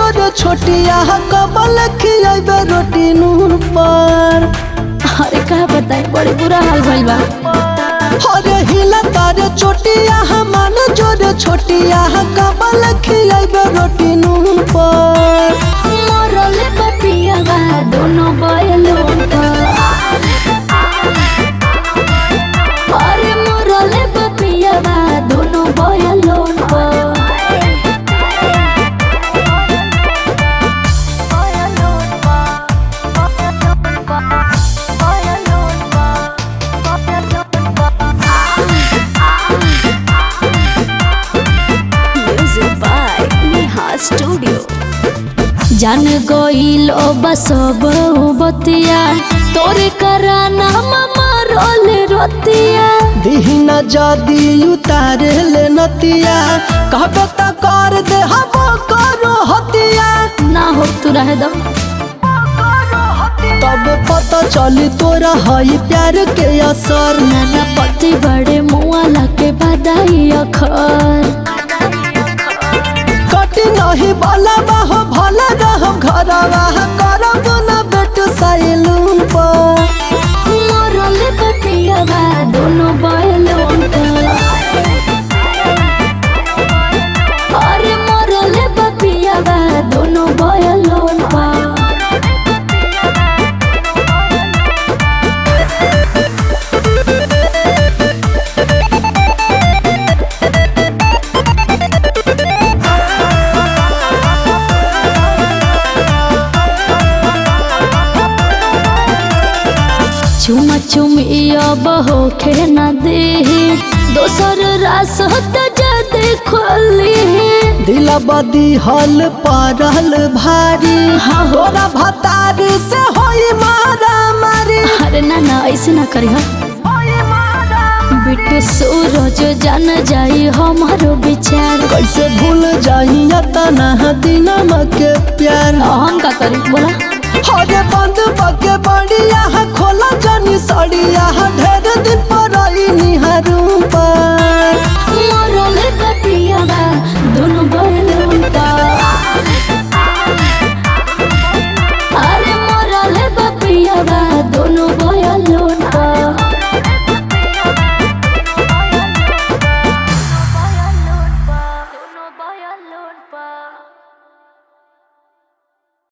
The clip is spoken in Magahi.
जोर छोटिया कबल खियाबे रोटी नून पर। अरे का बताई बड़ी बुरा हाल भइल बा। अरे हिला तारे चोटिया मन जोर छोटिया कबल खियाबे रोटी नून पर। मरल बपियावा दोनों बैलून पर। अरे मरल बपियावा दोनों बैलून पर। जान गईल बसब बतिया तोरे कराना मरल रोतिया। दिहिना जदी उतारे ले नतिया कहबे त कर दे हम करो हतिया। ना हो तू रहे दम तब पता चली तोरा हई प्यार के असर। नाना पति बड़े मुआ के बधाई अखर। कटी नहीं भला बाहो भला रहम घरवा करब न बेट सैलून पर। मरल बपियावा दोनों बैलून पर। अरे मरल बपियावा दोनों बैलून पर। चुमा चुमी अब होखे न दे दोसर रास जदे खोली। दिला बदी हल परल भारी तोरा भतार से होई मारा मारी। अरे ना ना ऐसे ना करी हो बिट्टू सूरज जान जाई हमारो विचार। कैसे भूल जाई तना दिनमा के प्यार। हम का करी बोला। अरे बंद